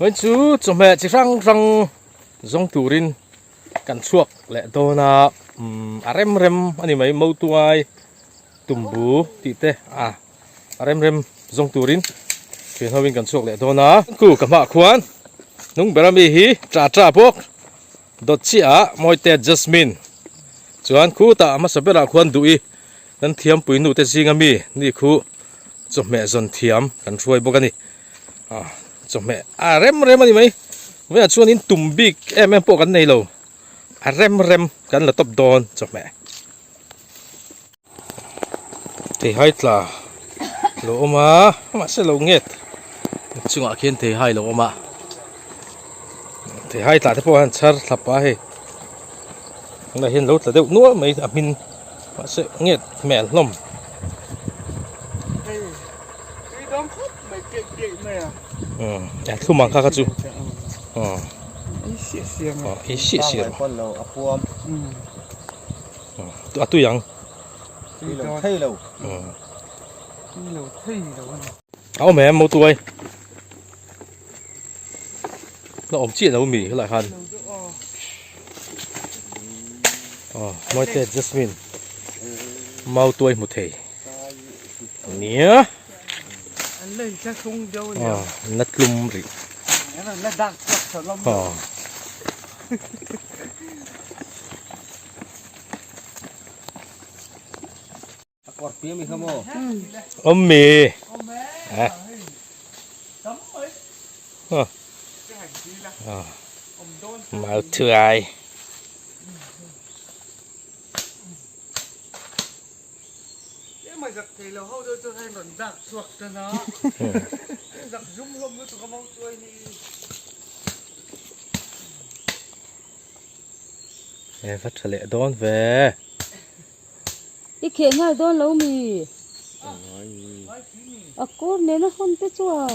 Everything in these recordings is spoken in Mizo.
Vawiin chu chawhmeh chi hrang hrang zawng turin kan chhuak leh dawn a umm a rem rem a ni mai Mautuai tumbu tih te a a rem rem zawng turin thian ho in kan chhuak leh dawn a ku ka hmaah khuan hnung ber ami hi cha cha bawk dawt chiah ah Mawite Jasmine chuan khutah a hmasa berah khuan duh i kan thiampui nu te zing ami ni khu chawhmeh zawn thiam kan hruai bawk a ni ah chawhmeh a rem rem a ni mai vawiah chuan in tum bik em em pawh kan nei lo a rem rem kan la tawp dawn chawhmeh. Theihai tla lo awm a mahse lo nget chungah khian theihai lo awm a theihai tla te pawh a han chhar thlap a hei tunah hian lo tla deuh nual mai a hmin mahse nget hmel hlawm. A thlum ang kha kha chu ei siah siah rawh. A tui ang. Tui lo thei lo. Tui lo thei lo a ni. A awm em Mautuai? La awm chiah lo mi helai khan. Aw Mawite Jasmine Mautuai hmu thei. Nia. An la inthlahrung deuh a nia. Aw an la tlum rih. An la dak chhuak tha hlawm. Aw. Awm mi mau thuai E va tha leh dawn ve. I kheh nghal dawn lo mi? A kawr nena hawn te chu a.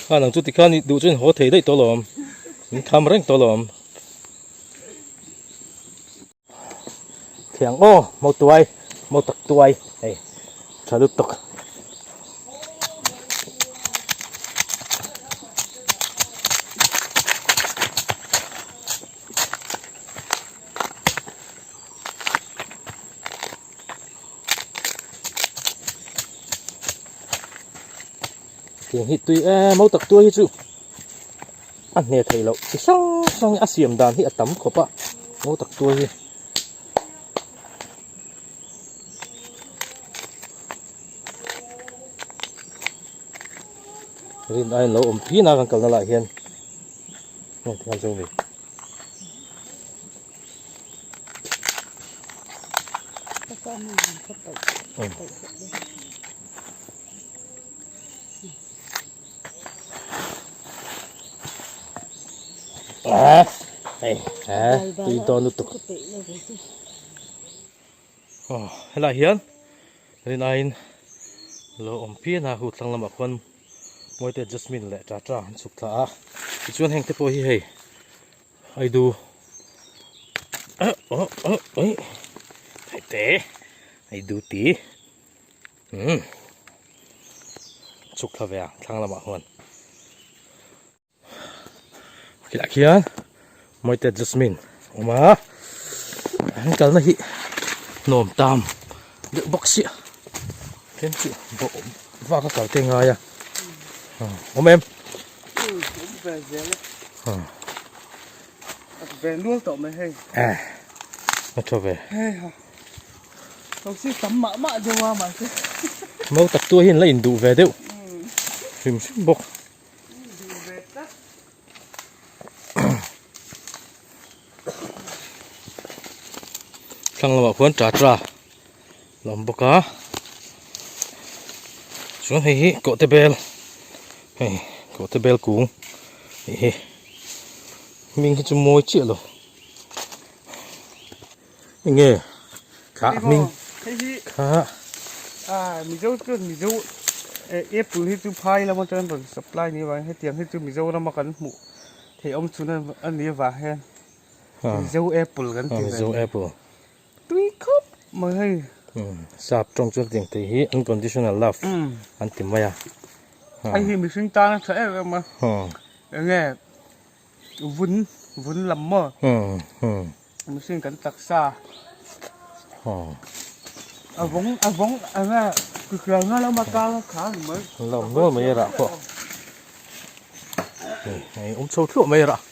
Kha nang chu tikhan i duh chuan haw thei daih tawh lawm. Min kham reng tawh lawm. Thiang aw mau tuai mau tak tuai hei tha lutuk. Tiang hi tui em mau tak tuai hi chu. A hne thei loh chi hrang hrang a siam dan hi a tam khawp a ngo tak tuai hi. Rin aiin lo awm phin a kan kalna lah hian heng te khan zo ve. Tui dawn lutuk aw helai hian rin aiin lo awm phian a hu thlang lamah khuan Mawite Jasmine leh Tata an chhuk thla a tichuan heng te pawh hi hei Aidu Aidu tih. Umm chhuk thla ve a thlang lamah huan khilah khian Mawite Jasmine awm a an kalna hi hnawm tam deuh bawk sia then chu vak a kal te ngai a awm em ve nual tawh mai hei a tha ve hei ha Ho si tam mah mah deuh a mahse. Mau tak tuah hian la induh ve deuh. Hrim hrim bawk. Duh ve tlat. Thlang lamah khuan tra tra la awm bawk a. Chuan hei hi kawhte bel hei kawhte bel kung tih hi hming hi chu mawi chiah lo. Enge kha hming kha a mizo chuan mizo apple hi chu phai lama chuan rawn supply ni avang hetiang hi chu mizoram a kan hmuh theih awm chhun a ni avang hian mizo apple kan ti mizo apple tui khawp mai hei. Sap tawng chuan tiang thei hi unconditional love an ti mai a. Hei hi mihring tan a tha em em a. Enge vun vun lam maw? Mihring kan taksa. A vawng a vawng enge hriselna lama tan a tha ani mai. An la awm nual mai a rah pawh. Hei awm chho thluah mai a rah.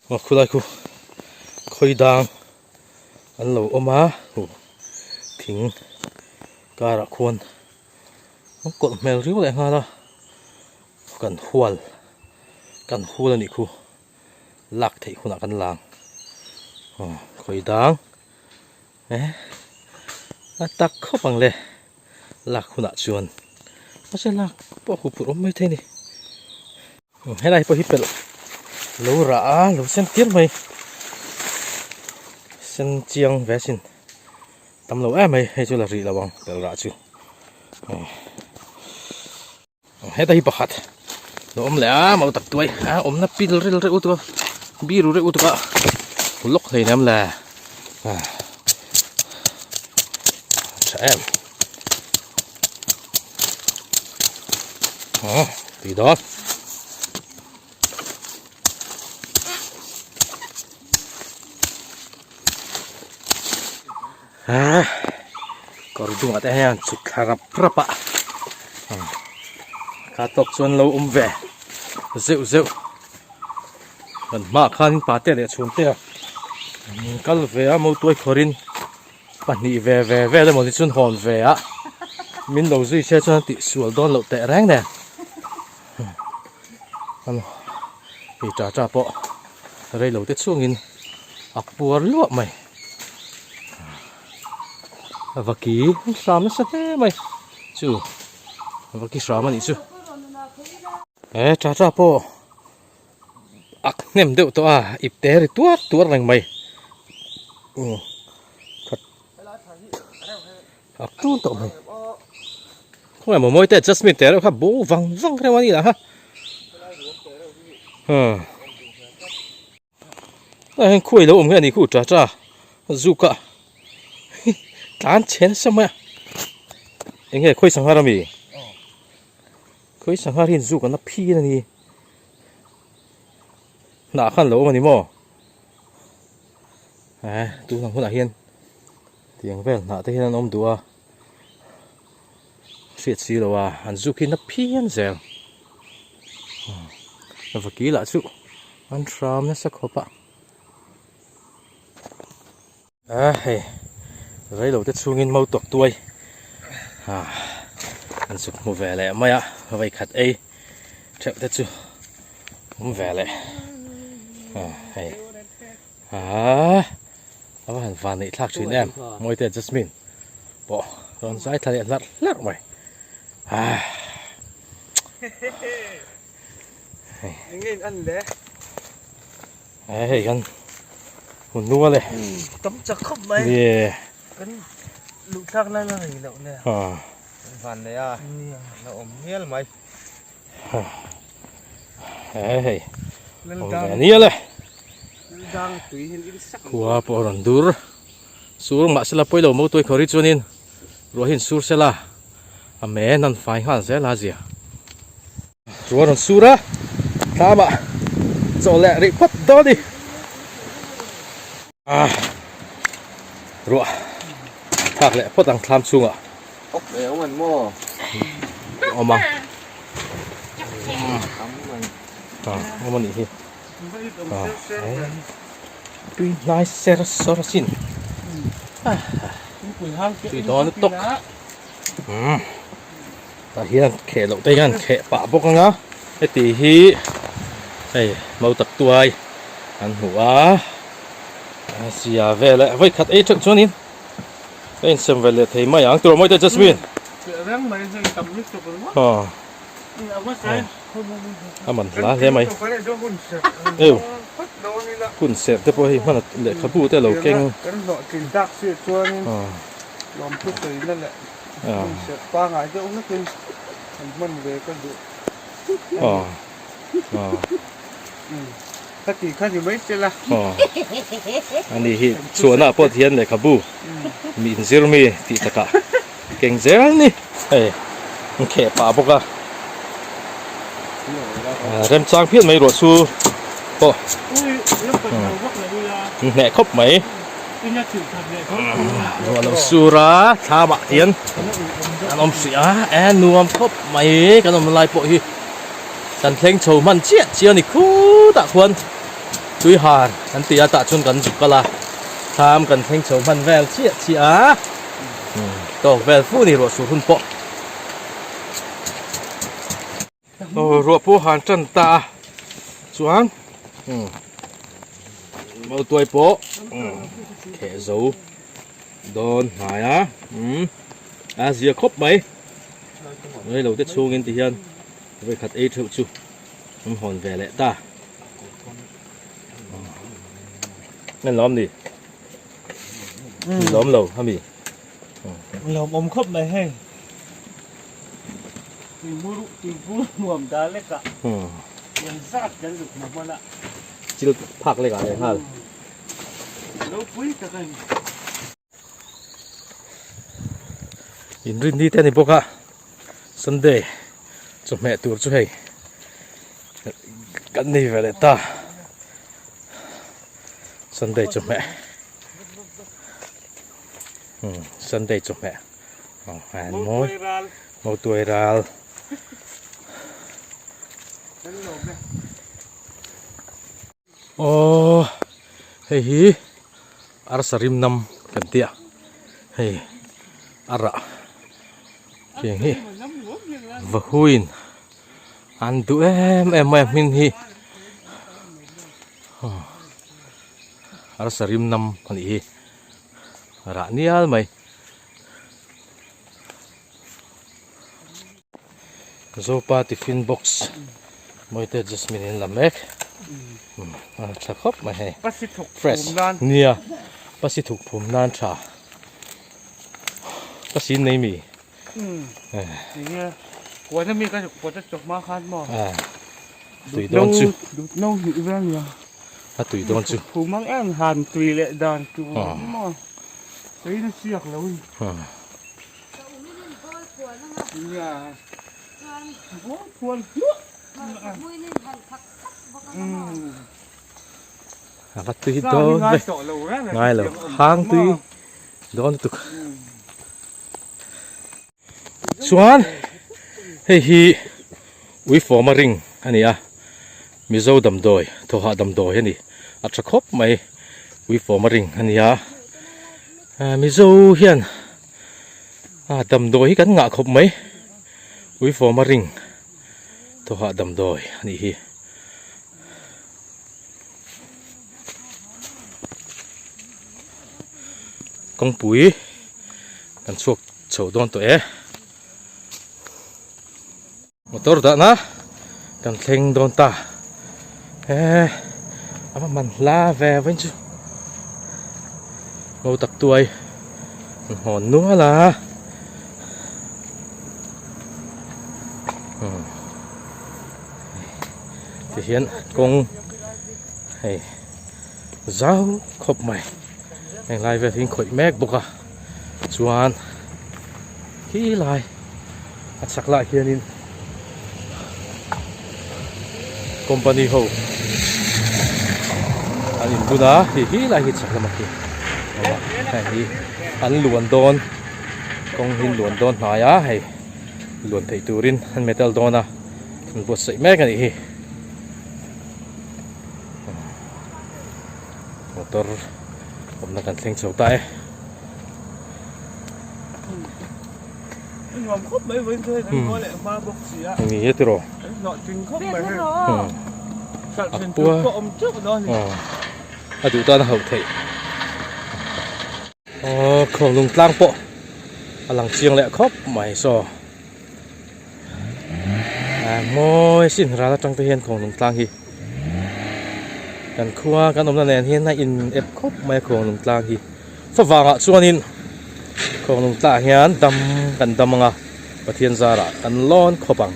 Aw khulai khu khawi dang an lo awm a huh thing karah khuan an kawlh hmel riau leh nghal a kan hual kan hul a nih khu lak theih hunah kan lang aw khawi dang eh a tak khawp ang le lak hunah chuan mahse lak pawh a huphurh awm maithei a ni helai pawh hi pelh lo rah a lo sen tir mai sen chiang ve asin tam lo em mai hei chu la rih lo ang pelh rah chu. Heta hi pakhat lo awm leh a mau tak tuai a awmna pil ril reuh lutuk a biru reuh lutuk a lawk hlei nem le tha em tui dawn. Ah kawr dungah te hian chhuk thla rap rap a kha tawk chuan lo awm ve zeuh zeuh kan hmaah khanin pate leh chhungte a kal ve a motuai khawrin pahnih ve ve vel emaw ni chuan hawn ve a min lo zui se chuan tih sual dawn loh teh reng nen hei ta ta pawh reilo te chungin a puar luah mai. Vaki an hram nasa hle mai chu vaki hram a nih chu he tha tha pawh ak hnem deuh tawh a ip te ri tuar tuar reng mai ak tun tawh mai khawngaih maw mawi te jasmine te reuh kha bo vang vang reuh a ni lah ha. Hei hian khuai lo awm hi a ni khu ta ta zuk a tlan chhe nasa mai a eng nge khawi sanghar ami khawi sanghar hian zuk an la phir a ni hnah khan lo awm a ni maw eh tun ang hunah hian tiang vel hnah te hian an awm duh a hriat si lo a an zuk hi na phian zel vaki lah chu an hram nasa khawp a a hei reilo te chhungin mau tawk tuai ah an zuk hmu ve leh mai a vawikhat ei theuh te chu awm ve leh ah hei ah a va han van neih thlak thin em mawite jasmine pawh rawn zai thla leh hlarh hlarh mai ah Enge in an le? Hei kan hun nu a le. Tam chak khawp mai. Ni. Kan luh thlak lai la rei loh le. Van nei a. La awm mial mai. Hei. Awm ve nia le. Khua pawh a rawn dur. Sur mahsela pawilo motuai khawri chuanin ruah hi in sur sela a men an fai nghal zel a zia. Ruah rawn sur a, tlamah chaw leh rih phawt dawn a ni. Ah, ruah thlak leh phawt ang thlam chhungah. Awk leh awm an maw? Awm ang. Ah, awm a nih hi. Ah, tui hnai ser sawr asin. Tui dawn lutuk. Umm. Tah hian kheh loh te hian kheh pah bawk ang a heti hi hei mau tak tuai an hmu a a zia vel e vawi khat ei theuh chuanin ka insem ve leh thei mai ang tur mawi te Jasmine aw a man hla hle mai eu hun serh te pawh hei hman lehkhabu te lo keng Hmun serh pangai deuh hlekin an hman ve ka duh. Khati kha ni mai se la. Aw. Ani hi chhuahna pawh hian lehkhabu mi inzir mi tih takah keng zel ni. Hei an kheh pah bawk a. Remchang phian mai ruah chu pawh an hneh khawp mai. Ruah lo sur a thlamah hian an awm hrih a e nuam khawp mai kan awm lai pawh hi. Kan thleng chho hman chiah chiah a ni khutah khuan tui har an ti a tah chuan kan zuk kal a thlam kan thleng chho hman vel chiah chiah a tawk vel fu ni ruah sur hun pawh aw ruah pawh han tan ta a chuan mautuai pawh kheh zo dawn hnai a a zia khawp mai. Rei lo te chhungin ti hian vawikhat ei theuh chu an hawn ve leh ta. Ngen lawm ni? Lawm lo a mi? Lawm awm khawp mai hei. Tuibur tuibur nuam da lek ah. Yan zat kan zuk hmu hman a. Chil phak lek ah leh nghal. Lo pui tak a ni. Inrin ni te a ni bawk a Sunday chawhmeh tur chu hei kan nei ve leh ta Sunday chawhmeh umm Sunday chawhmeh aw an mawi mautuai ral Aww hei hi arsa rim nam kan tih a hei a rah tiang hi vahuin an duh em em mai a hming hi arsa rim nam a nih hi a rah nial mai. Zopa tiffin box mawite jasmine in la mek a tha khawp mai hei fresh nia pasi thuk phum nan tha pasi nei mi tui dawn chu a tui dawn chu A va tui dawn ve ngai lo hang tui dawn lutuk chuan hei hi uifawma ring a ni a mizo damdawi thawhah damdawi a ni a tha khawp mai uifawma ring a ni a mizo hian. A damdawi hi kan ngah khawp mai uifawm a ring thawhah damdawi a nih hi. Kawngpui kan chhuak chho dawn tawh e. Motor dahna kan thleng dawn ta he a va man hla ve vain chu ngo tak tuai an hawn nual a ti hian kawng hei zau khawp mai heng lai vel hi an khawih mek bawk a chuan khi lai a chhak lah hianin company ho an in bun a hei hi lai hi chhak lamah khi hei hi an luan dawn kawng hi an luan dawn hnai a hei luan theih turin an metal dawn a an buatsaih mek a nih hi. Motor awmna kan thleng chho ta e. Nuam khawp mai vawiin chu hei kan ngawi leh hma bawk si a. Ni e tiraw. Kan hlawh tling khawp mai hei. Hralh then tur pawh awm teuh dawn ni. A duh tan a hauh theih. Aw khawnglung tlang pawh a lang chiang leh khawp mai saw. Mawi sin ral atang te hian khawnglung tlang hi kan khua kan awmna nen hian a in ep khawp mai a khawnglung tlang hi favangah chuanin khawnglung tlang hian dam kan dam ang a Pathian zarah kan lawn khawp ang.